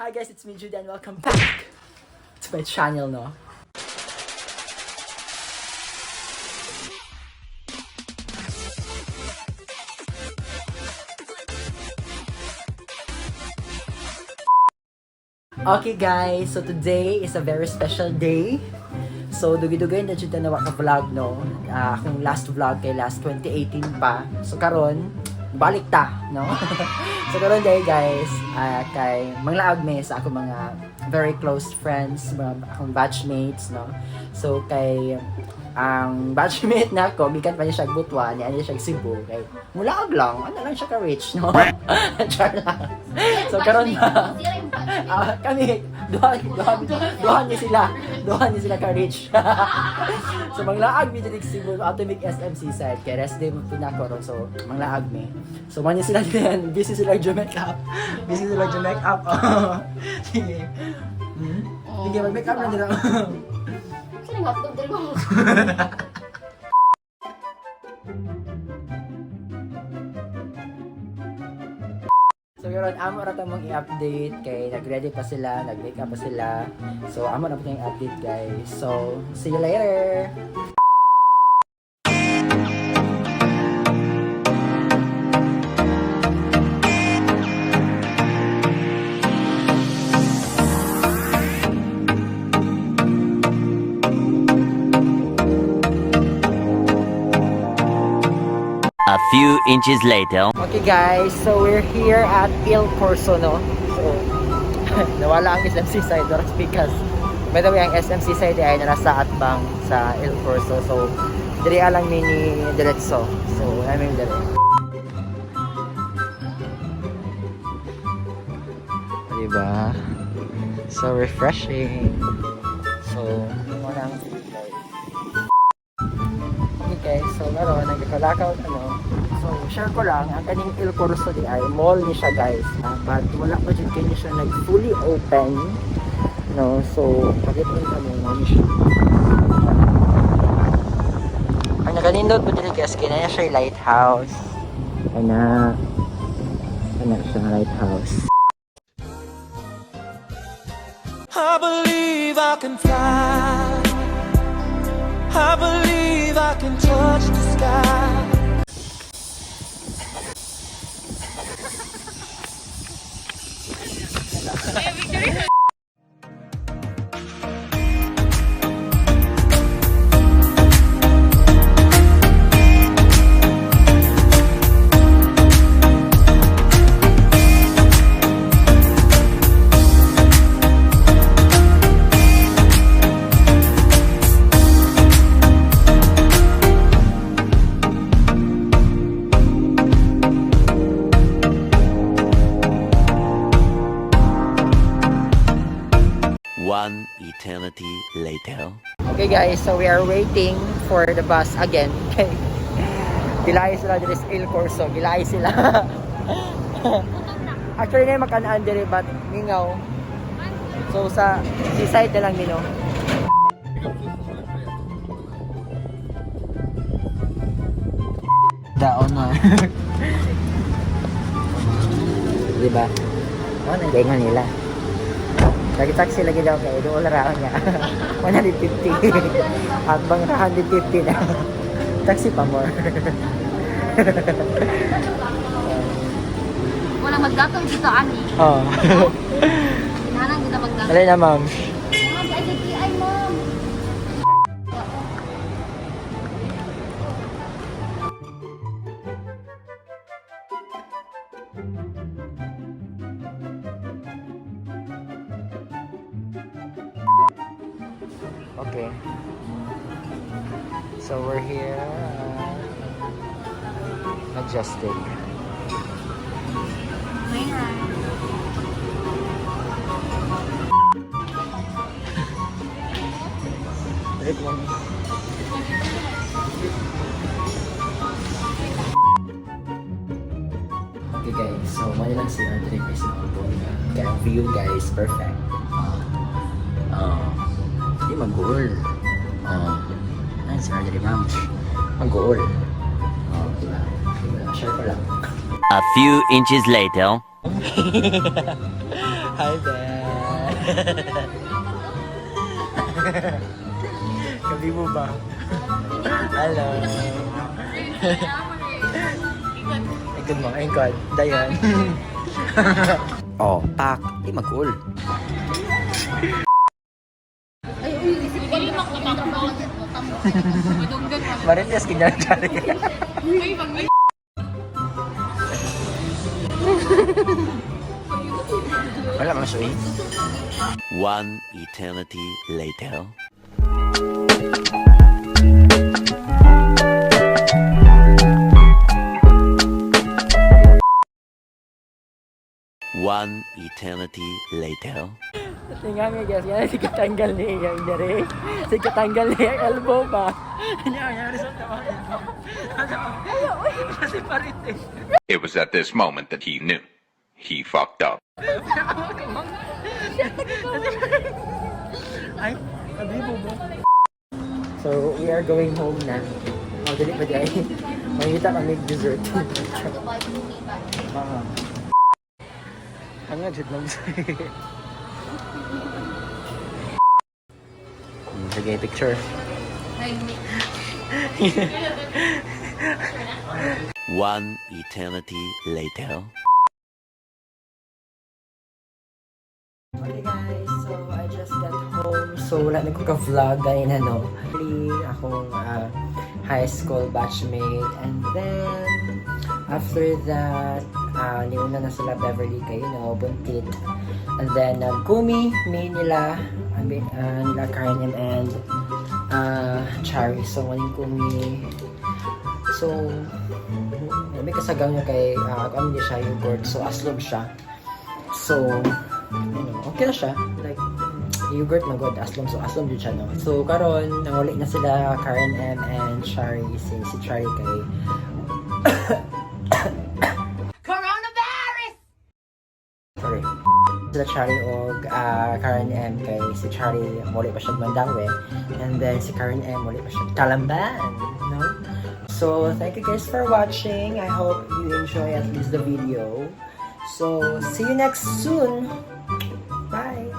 Hi guys, it's me, Judy, and welcome back to my channel, no? Okay guys, so today is a very special day. So dugay-dugay na jud na ka vlog, no. Akong last vlog kay last 2018 pa. So karon balik ta, no. So karon day guys, kay manglaag me sa akong mga very close friends, mga akong batchmates, no. So kay ang batchmate na ako, gikan pa niya siya Butwa, niya niya siya Cebu, kay mulaag lang, ano lang siya ka rich, no. Char lang. So karon na kami, duha, duha, duha ni sila. Duha ni sila ka-rich. So, manglaag mi diri Cebu, Atomic SMC side. Kay rest day mo pinako ron. So, manglaag mi. So, man sila din. Busy sila jo make up. Busy sila jo make up. Sige. Sige, mag-make up na nila. Sino yung hotdog diri mo? So, karon amo ra ta mong i-update kay nag-ready pa sila, nag-make up pa sila. So, amo na po tayong update, guys. So, see you later. A few inches later. Okay guys, so we're here at Il Corso, no? So, nawala ang SMC side, oras because by the way, ang SMC side ay nasa atbang sa Il Corso. So, diri alang mini diretso. So, namin diri. Diba? So refreshing. So, muna ang food, guys. Okay guys, so meron, nagkakalakaw ano. So, share ko lang, ang kaning Il Corso di ay mall ni siya guys. But wala pa dyan kanya siya nag fully open. No, so, pakita mo kami mo ni siya. Ang nakanindot po dili guys, kinaya siya yung lighthouse. Ana. Ana siya lighthouse. I believe I can fly. I believe I can touch the sky. One eternity later. Okay guys, so we are waiting for the bus again. Okay. Gilay sila diri sa Il Corso. Gilay sila. Actually na makanaan diri but mingaw. So sa seaside na lang nino. Daon na. Di ba? Oh, nandiyan nila. Lagi taxi lagi daw kay doon ra niya. 150. At bang 150 na. Taxi pa more. Walang maggatong dito ani. Oh. Kinahanglan gud na maggatong. Dali na, ma'am. Ma'am, sa IDTI, ma'am. Okay. So we're here at Majestic. May hi. Wait lang. Okay guys, so wala lang si Andre guys na Kaya ang view guys, perfect. Hindi mag-goal. Ayun si Andre ma'am. Mag-goal. Oh, diba? Diba? Share ko lang. A few inches later. Hi, Ben. Gabi mo ba? Hello. Ikod mo, ikod. Dayon. Oh, pak. Di mag-cool. Ay, uy, isip ko yung trabaho dito. Tamo. Marites, kinyan chari. Wala man siya eh. One eternity later. One eternity later. Tingnan nga guys, yan si katanggal ni iyang dere. Si katanggal ni iyang elbow ba? Ano ang result na mga elbow? Kasi parit eh. It was at this moment that he knew. He fucked up. Ay, kabibo mo. So, we are going home na. Oh, dali pa di ay. Makikita kami dessert. Oo. Ang nga, jud lang. Sige, picture. One eternity later. Okay guys, so I just got home. So wala na ko ka-vlog ganyan ano. Actually, akong high school batchmate. And then, after that, niuna na sila Beverly kayo, no, Buntit. And then, nag-kumi, me nila, I mean, nila Karen and Chari. So, maning kumi. So, may kasagang niya kay, kami niya siya yogurt. So, aslog siya. So, okay na siya. Like, yogurt na good. Aslom. So, aslom din siya, no? So, karon nanguli na sila Karen M and Shari. Si Shari kay Coronavirus! Sorry. Sila Chari og Karen M kay si Chari muli pa siya Mandaue and then si Karen M muli pa siya Talamban, no? So, thank you guys for watching. I hope you enjoy at least the video. So, see you next soon. Bye!